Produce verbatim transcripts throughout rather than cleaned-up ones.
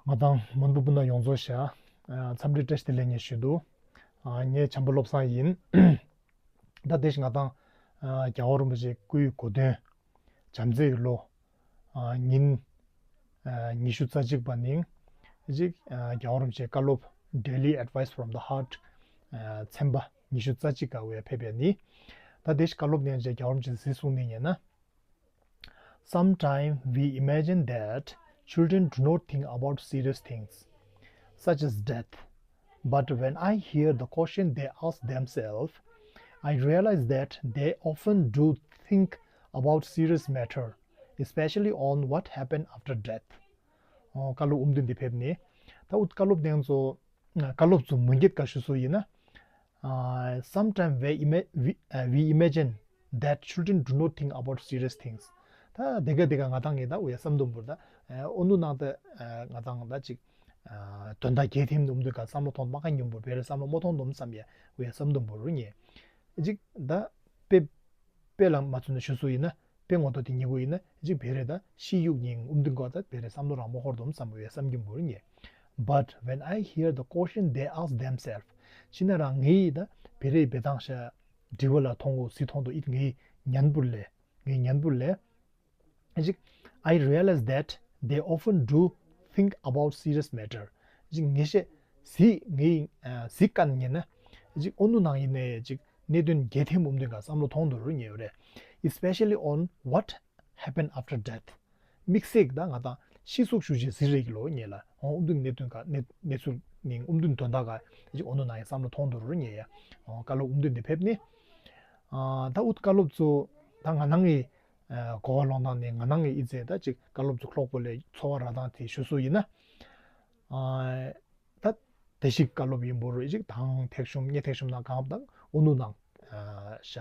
ང་དང་མོན་པ་སྤུན་ཟླ་ཡོངས་རྫོགས་ཤ། ཨ། འཚམས་འདྲི་བཀྲ་ཤིས་བདེ་ལེགས་ངས་ཞུ་འདུག་ཨ། ངས་བྱམས་པ་བློ་བཟང་ཡིན། ད་དེ་བཞིན་ང་དང་། ཨ། རྒྱལ་བ་རིན་པོ་ཆེའི་སྐུའི་གོ་སྟོན། བྱམས་བརྩེའི་ལོ། ཨ། ཉིན། ཨ། ཉི་ཤུ་རྩ་གཅིག་པ་ནིང་། ཅིག་ཨ། རྒྱལ་བ་རིན་པོ་ཆེའི་བཀའ་སློབ། Daily Advice from the Heart། ཨ། ཚན་པ་ཉི་ཤུ་རྩ་གཅིག་ག་བས་ཕེབས་པའི་ནི། ད་དེ་བཞིན་བཀའ་སློབ་ནས་རྗེ་རྒྱལ་བ་རིན་པོ་ཆེས་གཟིགས་གསུངས་ནི་ཡིན་ན། Sometimes we imagine that children do not think about serious things, such as death. But when I hear the question they ask themselves, I realize that they often do think about serious matter, especially on what happened after death. ཨོ། བཀའ་སློབ་ཨུམ་དུན་འདི་ཕེབས་ནས། ད་ཨུད་བཀའ་སློབ་དེ་ཚོ། བཀའ་སློབ་ཚོ་མུ་འགྱེད་ཀ་ཞུ་སོ་ཡིན་ན། ཨ། Sometimes we, ima- we, uh, we imagine that children do not think about serious things. ད་དེ་ག་དེ་ག་ང་དང་ངས་ད་འུ་ཡ་བསམ་དུམ་བུར་ད། ཨ། ཨོ་ནུ་ནང་ད། ཨ། ང་དང་ད་ཅིག་ཨ། དོན་དག་གལ་ཐེམ་དུམ་དུ་ག་བསམ་བློ་ཐོང་མ་ཁ་ཉུམ་བུར་བེ་རེ་བསམ་བློ་མོ་ཐོང་དུམ་བསམ་ཡ་འུ་ཡ་བསམ་དུམ་བུར་རུ་ཉེ། ཅིག་ད་དཔེ་དཔེ་ལ་མ་ཚུད་ན་ཞུ་སོ་ཡིན་ན། དཔེ་ངོ་ཐོག་དེ་ཉེ་གུ་ཡིན་ན་ཅིག་བེ་རེ་ད་ཤི་ཡུག་ཉིང་ཨུམ་དུན་གོ་ད་བེ་རེ་བསམ་བློ་རང་མོ་ཧོར་དུམ་བསམ་བུ་ཡ་བསམ་གྱིན་བུར་ཉེ། But when I hear the question they ask themselves, ཕྱི་ན་རང་ངའི་ད་བེ་རེ་བེ་དང་ཤ་དྲི་བ་ལ་ཐོང་གོ་སི་ཐོང་དུ་ཨིད་ངའི་ཉན་བུར་ལེ། ངའི་ཉན་བུར་ལེ། ཅིག I realize that they often do think about serious matter. ཅིག་ངེས་ཤེས་གཟིགས་ངའི་གཟིགས་ཀ་ཉེ་ན། ཅིག་ཨོ་ནུ་ནང་ཡིན་ནས་ཅིག་གནད་དོན་གལ་ཐེམ་ཨུམ་དུན་ག་བསམ་བློ་ཐོང་དུ་རུ་ཉེ་ཡོད་རེད། Especially on what happened after death. དམིགས་བསལ་གྱི་ད་ང་དང་ཤི་སུག་ཞུ་ཅེས་ཟིར་རེ་གི་ལོ་ཉེ་ལ་ཨོ་ཨུམ་དུན་གནད་དོན་ག་གནས་གནས་ཚུལ་ནིང་ཨུམ་དུན་དོན་དག་ག་ཅིག་ཨོ་ནུ་ནང་ཡིན་བསམ་བློ་ཐོང་དུ་རུ་ཉེ་ཡ། ཨོ་བཀའ་སློབ་ཨུམ་དུན་དེ་ཕེབས་ནི། ཨ། ད་ཨུད་བཀའ་སློབ་ཚོ་ད་ང་ནང་གི་ཨ། གོ་བ་ལོང་དང་ནི་ང་ནང་གི་ཨི་ཙེ་ད་ཅིག་བཀའ་སློབ་ཚོ་ཀློག་པོ་ལས་ཚོར་བ་ར་དང་དེ་ཞུ་སུ་ཡིན་ན། ཨ། ད་དེ་ཞིག་བཀའ་སློབ་ཡིན་པོ་རུ་ཅིག་དང་ཐེག་ཤོམ་ཉེ་ཐེག་ཤོམ་ནང་གང་དང་ཨོ་ནུ་ནང་ཨ། ཤ་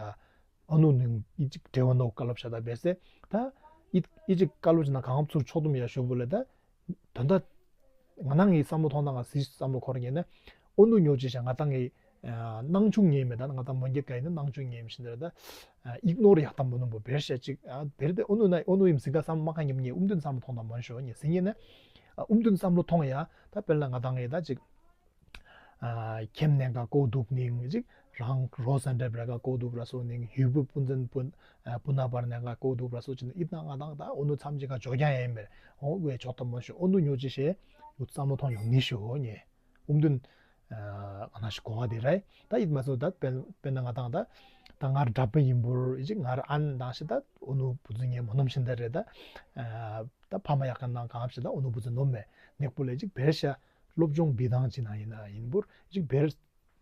ཨོ་ནུ་ནིང་ཨི་ཅིག་འབྲེལ་བ་ནོ་བཀའ་སློབ་ཤ་ད་བེ་སེ་ད་ཨི་ཨི་ཅིག་བཀའ་སློབ་ཅིག་ནང་གང་ཚུར་ཕྱོགས་བསྡོམས་ཡ་ཞུ་བོ་ལས་ད། དོན་དག་ང་ནང་གི་བསམ་བློ་ཐོང་དང་ང་སི་བསམ་བློ་འཁོར་ཉེ་ན། ཨོ་ནུ་ཉོ་ཅི་ཤ་ང་དང་གི་ཨ། སྣང་ཆུང་ཉེ་མེད་ད་ང་དང་མོན་གྱི་ག་ཡིན་ན་སྣང་ཆུང་ཉེ་མི་ཤིན་ད་ད། ཨིག་ནོར་ཡག་དམ་པོ་ནོམ་པོ་བེར་ཤ་ཅིག་ཨ། བེར་དེ་ཨོ་ནུ་ན་ཨོ་ནུ་ཡིམ་སི་ག་བསམ་མ་ཁ་ཉམ་ཉེ་ཨུམ་དུན་བསམ་བློ་ཐོང་དང་མོན་ཤོ་ཉེ་སི་ཉེ་ན། ཨུམ་དུན་བསམ་བློ་ཐོང་ཡ་ད་དཔེར་ན་ང་དང་ངེ་ད་ཅིག་ཨ། ཁྱིམ་ནང་ག་ཀོ་དུག་ནིང་ཅིག་རང་རོ་སན་འདྲ་བེར་ག་ཀོ་དུག་ར་སོ་ནིང་ཡུལ་བུ་སྤུན་ཚན་སྤུན་ཨ། སྤུན་ན་བར་ནང་ག་ཀོ་དུག་ར་སོ་ཅི་ན་ཨིད་ན་ང་དང་ད་ཨོ་ནུ་མཚམས་ཅིག་ག་ཇོ་རྒྱང་ཡ་ཡིན་པས་ཨོ་ཝེ་ཇོག་ཏོ་མོ་ཤོ་ཨོ་ནུ་ཉོ་ཅི་ཤེ་ཨུ་བསམ་བློ་ཐོང་ཡོང་ནི་ཤོ་ཉེ་ཨུམ་དུན་ཨ། ང་ན་ཤི་གོ་བ་དེ་རེད་ད་ཨིད་མ་སོ་ད་དཔེར་དཔེར་ན་ང་དང་ད་ད་ངར་འདྲ་པ་ཡིན་པུར་ཨི་ཅིག་ངར་ཨན་དང་ཤི་ད་ཨོ་ནུ་བུ་ཙི་ཉེ་མོ་ནོམ་ཤིན་ད་རེད་ད་ཨ། ད་ཕ་མ་ཡག་ག་ནང་གང་ཤི་ད་ཨོ་ནུ་བུ་ཙི་ནོམ་མེ་ནེག་པོ་ལེ་ཅིག་བེར་ཤ་སློབ་སྦྱོང་བི་དང་ཅི་ན་ཡིན་ན་ཡིན་པུར་ཅིག་བེར།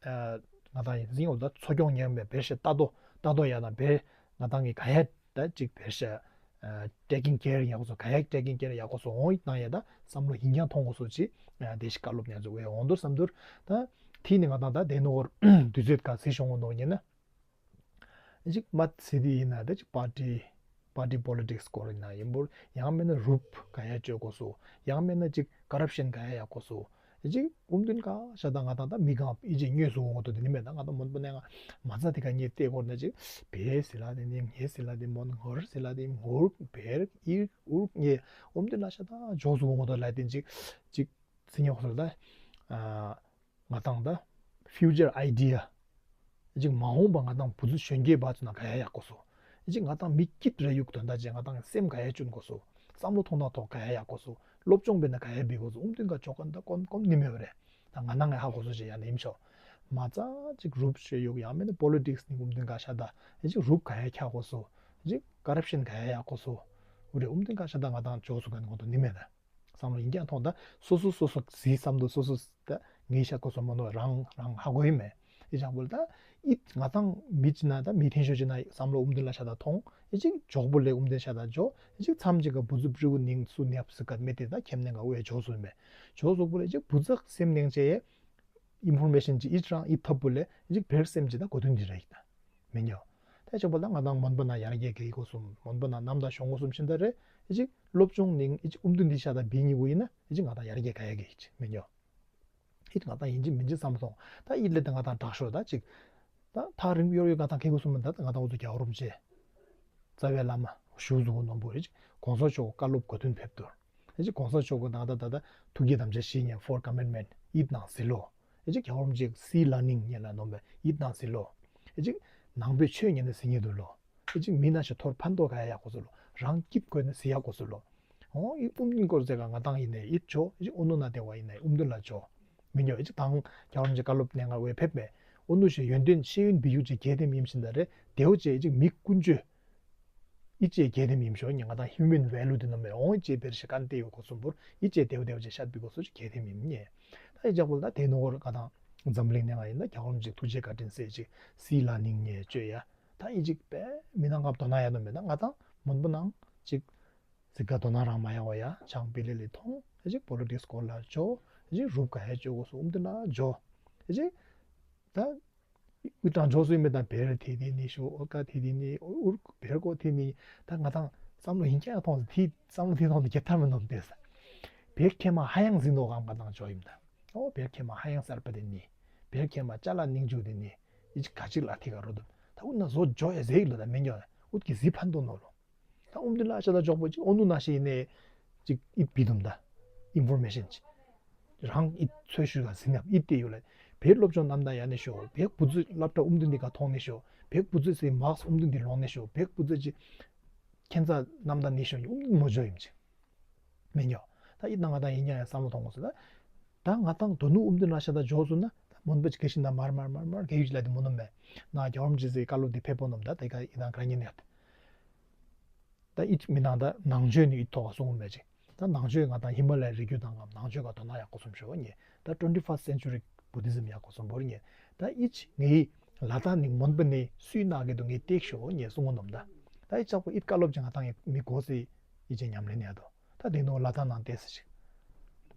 ཨ། ང་དང་ཡིན་སྲིང་འོ་ད་འཚོ་སྐྱོང་ཉེ་མེད་བེར་ཤ་ལྟ་རྟོག་ལྟ་རྟོག་ཡ་དང་བེར་ང་དང་གི་ག་ཡ་ད་ཅིག་བེར་ཤ་ཨ། taking care ཡག་སོ་ག་ཡ་taking care ཡག་སོ་འོང་ཡིན་ན་ཡ་ད་བསམ་བློ་ཡིན་ཀྱང་ཐོང་གོ་སོ་ཅི་ཨ། དེ་ཞིག་བཀའ་སློབ་ཉན་ཚོ་ཝེ་འོང་དུ་བསམ་དུར་ད་ཐི་ནི་ང་དང་ད་དེ་ནོ་བར་དུས་ཚོད་ག་སི་ཤོང་གོ་ནོ་ཉན་ན། ཅིག་མ་ཚེ་འདི་ཡིན་ན་ད་ཅིག་པར་ཏི་པར་ཏི་པོ་ལི་ཊིག་སི་སྐོར་ཡིན་ན་ཡིན་པོར་ཡང་མིན་ན་རུབ་ག་ཡ་བཅོས་དགོས་སོ་ཡང་མིན་ན་ཅིག་ཀ་རབ་ཤན་ག་ཡ་ཡག་དགོས་སོ་ཅིག་ཨུམ་དུན་ག་ཤ་ད་ང་དང་ད་མི་གང་ཨི་ཅིག་དངོས་སུ་འོང་དོ་དེ་ནི་མེད་ད་ང་དང་མོན་པ་ནས་ང་མ་ཚ་དེ་ག་ཉེ་ལྟས་སྐོར་ན་ཅིག་བེ་སི་ལ་དེ་ནི་ངེ་སི་ལ་དེ་མོན་ངོར་སི་ལ་དེ་ངོར་བེར་ཨིར་ཨུར་ངེ་ཨུམ་དུན་ལ་ཤ་ད་བཅོས་སུ་འོང་དོ་ལ་དེ་ཅིག་ཅིག་སི་ཉོག་སོ་ད་ཨ། ང་དང་ད་future idea ཅིག་མ་འོངས་པ་ང་དང་བུ་ཚུ་གཞོན་སྐྱེས་བ་ཚུ་ན་ག་ཡ་ཡག་གོ་སོ། ཅིག་ང་དང་མི་སྐྱིད་རེ་ཡུག་དོན་དག་ཅིག་ང་དང་སེམས་ག་ཡ་བཅུན་གོ་སོ། བསམ་བློ་ཐོང་ཐང་ཐོག་ག་ཡ་ཡག་གོ་སོ། སློབ་སྦྱོང་བས་ན་ག་ཡ་བི་གོ་སོ་ཨུམ་དུན་ག་ཅོག་ག་ད་ཀོམ་ཀོམ་ནི་མེ་བ་རེ། ད་ང་ནང་ང་ཧ་གོ་སོ་ཅིག་ཡ་ནིམ་ཤོ། མ་ཙ་ཅིག་རུབ་ཤེ་ཡུག་ཡང་མེད་ན་པོ་ལི་ཊིག་སི་ནི་ཨུམ་དུན་ག་ཤ་ད་ཅིག་རུབ་ག་ཡ་ཁྱ་གོ་སོ། ཅིག་ཀ་རབ་ཤན་ག་ཡ་ཡག་གོ་སོ། ཨུ་རེ་ཨུམ་དུན་ག་ཤ་ད་ང་དང་བཅོས་སུ་ག་ནི་གོ་དོ་ནི་མེ་ད། བསམ་བློ་ཡིན་ཀྱང་ཐོང་ད་སོ་སོ་སོ་སོ་ཟི་བསམ་དུ་སོ་སོ་ད་ངའི་ཤ་ཀོ་སོ་མ་ནོ་རང་རང་ཧ་གོ་ཡིན་མེད་ཨི་ཅང་པོ་ལ་ད་ཨི་ང་དང་མི་ཅི་ན་ད་མི་ཐེན་ཤོ་ཅི་ན་བསམ་བློ་ཨུམ་དུན་ལ་ཤ་ད་ཐོང་ཨི་ཅིག་ཇོག་པོ་ལས་ཨུམ་དུན་ཤ་ད་ཇོ་ཨི་ཅིག་མཚམས་ཅིག་ག་བུ་ཚུ་པྲི་བུ་ནིང་སུ་ནེབ་སི་ཀ་མེ་དེ་ད་ཁྱེམ་ནེ་ག་ཝེ་ཇོ་སུ་མེ་ཇོ་སུ་པོ་ལ་ཨི་ཅིག་བུ་ཚག་སེམས་ནེང་ཅེ་ཨི་ཕོར་མེ་ཤན་ཅིག་ཨི་ཅང་ཨི་ཐབ་པོ་ལས་ཨི་ཅིག་བེར་སེམས་ཅི་ད་གོ་དོན་འདི་ར་ཡིག་ད། མི་ཉོ། ད་ཅོག་པོ་ད་ང་དང་མོན་པ་ན་ཡར་རྒྱས་གི་གོ་སོ་མོན་པ་ན་ནམ་ད་ཤོང་གོ་སོམ་ཤིན་ད་རེ་ཨི་ཅིག་སློབ་སྦྱོང་ནིང་ཨི་ཅིག་ཨུམ་དུན་འདི་ཤ་ད་བི་ཉི་གུ་ཡིན་ན་ཨི་ཅིག་ང་དང་ཡར་རྒྱས་ག་ཡ་གི་ཨི་ཅིག་མི་ཉོ། ཨི་ང་དང་ཡིན་ཅི་མིན་ཅི་བསམ་སོང་ད་ཨི་ལེ་ད་ང་དང་དྲག་ཤོ་ད་ཅིག་ད་ཐག་རིང་ཡོར་ཡོར་ང་དང་གི་གོ་སོམ་མི་ད་ང་དང་འུ་ཚོ་རྒྱལ་བ་རིན་པོ་ཆེ་རྩ་བའི་བླ་མ་ཞུ་ཟུ་གུ་ནོམ་པོ་ཨི་ཅིག་གོང་ས་མཆོག་བཀའ་སློབ་གོ་དོན་ཕེབས་དོར། ཨེ་ཅིག་གོང་ས་མཆོག་གི་ད་ད་ད་ད་ཐུགས་བསྐྱེད་དམ་བཅའ་བཞི་ཉན་four commitment ཡིད་ནང་གཟིགས་ལོ། ཨེ་ཅིག་རྒྱལ་བ་རིན་པོ་ཆེ་see learning ཉན་ལ་ནོམ་པའི་ཡིད་ནང་གཟིགས་ལོ། ཨེ་ཅིག་ནང་པའི་ཆོས་ཉན་ནས་གཟིགས་ཉན་དུ་ལོ། ཨེ་ཅིག་མི་ན་ཞིག་ཐོར་ཕན་ཐོགས་ག་ཡ་ཡག་གོ་སོ་ལོ། རང་སྐྱིད་དགོས་ནས་གཟིགས་ཡག་གོ་སོ་ལོ། ཨོ་ཨི་ཨུམ་དུན་སྐོར་ཟེར་ག་ང་དང་ཡིན་ནས་ཨིད་ཆོ། ཨེ་ཅིག་ཨོ་ནུ་ན་དེ་བ་ཡིན་ནས་ཨུམ་དུན་ལ་ཆོ། མི་འགྱོ། ཨེ་ཅིག་དང་རྒྱལ་བ་རིན་པོ་ཆེ་བཀའ་སློབ་གནང་ག་འོས་ཕེབས་མེད། ཨོ་ནུ་ཞེས་ཡོན་ཏན་ཤེས་ཡོན་བི་ཡུ་ཅེ་གལ་ཏེ་མིན་ཕྱིན་ད་རེ་དེའུ་ཅེ་ཨེ་ཅིག་མི་ཀུན་སྤྱོད། ཨི་ཅེ་གལ་ཏེ་མིན་ཤོ་ཉེ་ང་དང་human value དེ་ནོ་མེ་ཨོང་ཅེ་བེར་ཤ་ཀན་ཏེ་ཡོ་གོ་སུམ་བུར་ཨི་ཅེ་དེའུ་དེའུ་ཅེ་ཤད་བི་གོ་སུ་ཅེ་གལ་ཏེ་མིན་ཉེ། ད་ཨི་ཅག་པོ་ད་དེ་ནོ་གོར་ང་དང་འཛམ་གླིང་ནས་ང་ཡིན་ན་རྒྱལ་བ་རིན་པོ་ཆེ་ཐུགས་རྗེ་བཀའ་དྲིན་སེ་ཅིག་see learning ཉེ་ཅོ་ཡ། ད་ཨི་ཅིག་པེ་མི་ནང་ཁབ་དོ་ན་ཡ་ནོ་མེ་ད་ང་དང་མོན་པོ་ནང་ཅིག་ཟི་ག་དོ་ན་རང་མ་ཡ་བ་ཡ་ཆང་པི་ལི་ལི་ཐོང་ཨི་ཅིག་པོ་ལི་ཏིག་སྐོར་ལ་ཅོ་ཨི་ཅིག་རུབ་ག་ཡ་ཅོ་གོ་སུ་ཨུམ་དེ་ན་ཇོ་ཨི་ཅིག་ད། ཨུ་ཀྲང་ཇོ་སུའི་མི་དང་བེར་ཐི་ཐི་ནི་ཤོ་ཨོ་ཀ་ཐི་ཐི་ནི་ཨུར་བེར་ཀོ་ཐི་ནི་ད་ང་དང་བསམ་བློ་ཡིན་ཀྱང་ཐོང་ཐི་བསམ་བློ་ཐི་ཐོང་དུ་རྒྱབ་ཐར་མི་ནོམ་ཏེ་ས། བེར་ཁེ་མ་ཧ་ཡང་ཟིན་ནོ་གམ་ང་དང་ཇོ་ཡིན་ད། ཨོ་བེར་ཁེ་མ་ཧ་ཡང་གསར་པ་དེ་ནི་བེར་ཁེ་མ་ཅ་ལ་ནིང་ཇུ་དེ་ནི་ཨི་ཅི་ག་ཅིག་ལ་ཐི་ག་རོ་དུ་ད་ཨུ་ན་ཟོ་ཇོ་ཡ་ཟེ་ཡིག་ལོ་ད་མེ་ཉོ་ཨུད་ཀྱི་ཟི་ཕན་དོ་ནོ་ལོ། ད་ཨུམ་དུ་ལ་ཤ་ད་འཇོག་པོ་ཅིག་ཨོ་ནུ་ན་ཤེས་ནས་ཅིག་ཨིད་པི་དུམ་ད་ཨིན་ཕོར་མེ་ཤན་ཅིག་རང་ཨིད་ཚོད་ཤུལ་ག་ཟིན་ཡབ་ཨིད་དེ་ཡོད་ལ་བེད་སློབ་སྦྱོང་རྣམ་དག་ཡ་ནས་ཤོ་བེད་བུ་ཚོད་སློབ་གྲྭ་ཨུམ་དུ་འདི་ག་མཐོང་ནས་ཤོ་བེད་བུ་ཚོད་སེ་མག་ཨུམ་དུ་འདི་ལོང་ནས་ཤོ་བེད་བུ་ཚོད་ཅིག་ཁྱེད་ཚ་རྣམ་དག་ནས་ཤོ་ཨུམ་དུ་མོ་ཇོ་ཡིན་ཅིག་མེ་ཉོ། ད་ཨིད་ན་ང་དང་ཡིན་ཀྱང་ཡ་བསམ་བློ་ཐོང་གོ་སོ་ད། ད་ང་དང་དོ་ནུ་ཨུམ་དུ་ན་ཤ་ད་འཇོག་སོ་ན་ད་མོན་པ་ཅིག་གེ་ཤིན་ད་མར་མར་མར་མར་གེ་ཡུ་ཅི་ལ་དི་མོ་ནོམ་མེ་ན་རྒྱལ་བ་རིན་པོ་ཆེ་སི་བཀའ་སློབ་དི་ཕེབས་པོ་ནོམ་ད་དེ་ག་ཨིད་ན་ག་ཉིན་ཡ་ད། ད་ཨི་མི་ནང་ད་ནང་ཆོས་ནི་ཨི་ཐོག་ག་གསུང་མེད་ཅིག་ད་ནང་ཆོས་ང་དང་ཧི་མ་ལ་ཡའི་རི་རྒྱུད་དང་ངམ་ནང་ཆོས་ག་དོ་ན་ཡག་པོ་སུམ་ཤོ་ཉེ་ད་twenty first century Buddhism ཡག་པོ་སུམ་བོར་ཉེ་ད་ཨི་ཅི་ངའི་ལ་དྭགས་ནི་མོན་པ་ནི་སུའི་ན་གེ་དུ་ངའི་ཏེག་ཤོ་ཉེ་གསུང་ངོ་ནོམ་ད་ད་ཨི་ཅག་པོ་ཨི་བཀའ་སློབ་ཅིག་ང་དང་ངའི་མི་གོ་སི་ཨི་ཅི་ཉམས་ལེན་ཡ་དོ་ད་དེ་ནོ་ལ་དྭགས་ནང་ཏེ་སི་ཅིག་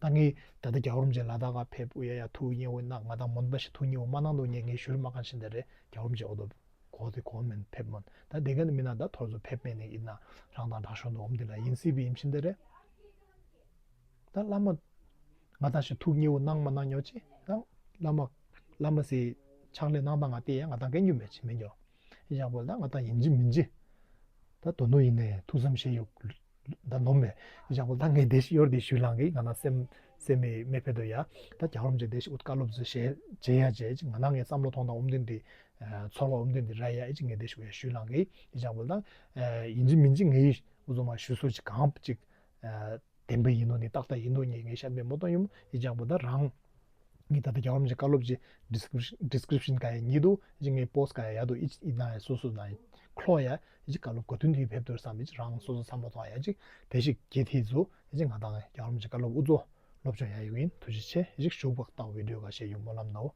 ད་ངའི་ད་ལྟ་རྒྱལ་བ་རིན་པོ་ཆེ་ལ་དྭགས་ག་ཕེབས་ཨུ་ཡ་ཡ་ཐུག་ཉེ་འོ་ན་ང་དང་མོན་པ་ཞིག་ཐུག་ཉེ་འོ་མ་ནང་དུ་ཉེ་ངའི་ཞུར་མ་གང་ཤིན་ད་རེ་རྒྱལ་བ་རིན་པོ་ཆེ་འོ་དོ། གོ་དེ་གོ་མེན་ཕེབས་མོན། ད་དེ་ག་ནི་མི་ན་ད་ཐོར་ཚོ་ཕེབས་མེད་ནི་ཡིན་ན་རང་དང་དྲག་ཤོས་འདུག་འོམ་དེ་ལ་ཡིན་སྲིད་པའི་ཡིན་ཕྱིན་དེ་རེད། ད་བླ་མ་ང་དང་ཞིག་ཐུག་ཉེ་བོ་གནང་མ་གནང་ཉོ་ཅི་ད་བླ་མ་བླ་མ་སི་ཕྱག་ལས་གནང་དང་ང་དེ་ཡང་ང་དང་སྐད་འགྱུར་མེད་ཅི་མི་ཉོ། ཡག་པོ་ད་ང་དང་ཡིན་ཅི་མིན་ཅི་ད་དོ་ནོ་ཡིན་ནས་ཐུགས་བསམ་བཞེས་ཡོད། ད་ནོམ་མེ། ཡག་པོ་ད་ངས་དེ་ཞིག་ཡོར་དེ་ཞུས་ལང་གི་ང་ན་སེམས་སེམས་མེ་མེ་ཕེ་དོ་ཡ། ད་རྒྱལ་བ་རིན་པོ་ཆེ་དེ་ཞིག་ཨུད་བཀའ་སློབ་ཚོ་བཞེས་བྱེད་ཡ་བྱེད་ཅིག་ང་ན་ངས་བསམ་བློ་ཐོང་དང་ཨོམ་དོན་དེ་ཚོར་བ་ཨོམ་དོན་དེ་ར་ཡ་ཨེ་ཅིག་ངས་དེ་ཞིག་ཡ་ཞུས་ལང་གི་ཡག་པོ་ད་ཡིན་ཅི་མིན་ཅི་ངས་ཨུ་ཚོ་མ་ཞུ་སོ་ཅིག་གང་ཅིག་བདེན་པ་ཡིན་ནོ་ནི་ཏག་ཏག་ཡིན་ནོ་ངས་ངས་བཤད་པའི་མོ་ཏོ་ཡིན་ཡི་ཅག་པོ་ད་རང་ངས་ད་ལྟ་རྒྱལ་བ་རིན་པོ་ཆེ་བཀའ་སློབ་ཀྱི་description description ག་ཡ་ཉིད་དུ་ཨི་ཅིག་ངས་post ག་ཡ་ཡ་དུ་ཨི་ཅིག་ཨི་ན་ཡ་སོ་སོ་ན་ཡ་ཁློ་ཡ་ཨི་ཅིག་བཀའ་སློབ་ག་དུན་དུ་ཕེབས་དུར་བསམ་ཨི་ཅིག་རང་སོ་སོ་བསམ་བློ་ཐོང་ཡ་ཅིག་དེ་ཞིག་གི་ཐི་ཚོ་ཨི་ཅིག་ང་དང་རྒྱལ་བ་རིན་པོ་ཆེ་བཀའ་སློབ་ཨུ་ཚོ་སློབ་སྦྱོང་ཡ་ཡོད་ཡིན། ཐུགས་རྗེ་ཆེ། ཨི་ཅིག་ཞུགས་པ་ཏག་video ག་ཤེས་ཡོང་མོ་ལམ་ནའོ།